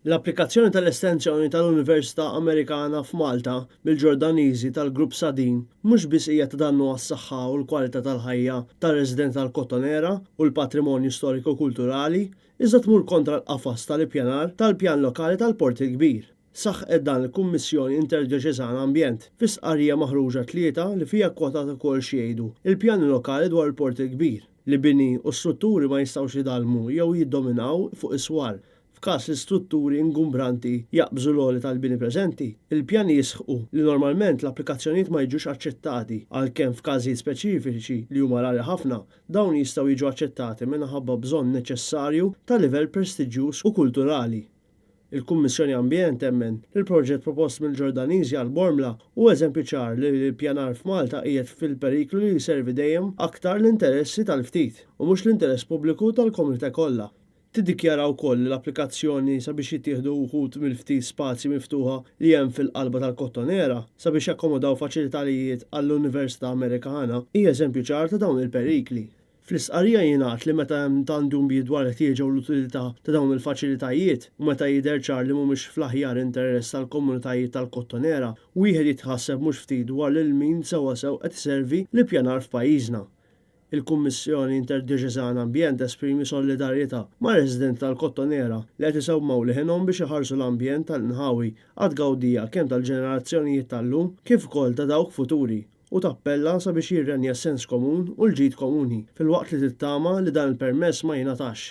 L-applikazzjoni tal-estensjoni tal-Università Amerikana f'Malta mill-Ġordaniżi tal-Grupp Sadeen mhux biss hija ta' dannu għas-saħħa u l-kwalità tal-ħajja tar-residenti tal-Kottonera u l-patrimonju storiku kulturali, iżda tmur kontra l-qafas tal-ippjanar tal-Pjan Lokali tal-Port il-Kbir. Saħqet dan il-Kummissjoni Interdjoċesana Ambjent fi stqarrija maħruġa t-Tlieta li fiha kkwotat ukoll x'jgħidu l-pjani lokali dwar il-Port il-Kbir, li bini u strutturi ma jistgħux jidgħallmu jew jiddominaw fuq is-swar. F'każ li strutturi ingumbranti jaqbżu l-għoli tal-bini preżenti, il-pjani jisħqu li normalment l-applikazzjonijiet ma jiġux aċċettati għalkemm f'każijiet speċifiċi li huma rari ħafna, dawn jistgħu jiġu aċċettati minħabba bżonn neċessarju ta' livell prestiġjuż u kulturali. Il-Kummissjoni Ambjent temmen li l-proġett propost mill-Ġordaniżi għal Bormla hu eżempju ċar li l-ippjanar f'Malta qiegħed fil-periklu li jservi dejjem aktar l-interessi tal-ftit u mhux l-interess pubbliku tal-komunità kollha. Tiddikjara wkoll li l-applikazzjoni sabiex jittieħdu wħud mill-ftit spazji miftuħa li hemm fil-qalba tal-Kottonera sabiex jakkomodaw faċilitalijiet għall-Università Amerikana hi eżempju ċar ta' dawn il-perikli. Fl-istqarrija jingħad li meta hemm tant dubji dwar il-ħtieġa u l-utilità ta' dawn il-faċilitajiet u meta jidher ċar li mhumiex fl-aħjar interess tal-komunitajiet tal-Kottonera, wieħed jitħasseb mhux ftit dwar lil min sewwasew qed iservi l-ippjanar f'pajjiżna. Il-Kummissjoni Interdjoċesana Ambjent tesprimi solidarjetà mar-residenti tal-Kottonera li qed isewwmaw leħinhom biex iħarsu l-ambjent tal-inħawi għat-tgawdija kemm tal-ġenerazzjonijiet tal-lum kif ukoll ta' dawk futuri u tappella sabiex jirrenja s-sens komun u l-ġid komuni filwaqt li tittama li dan il-permess ma jingħatax.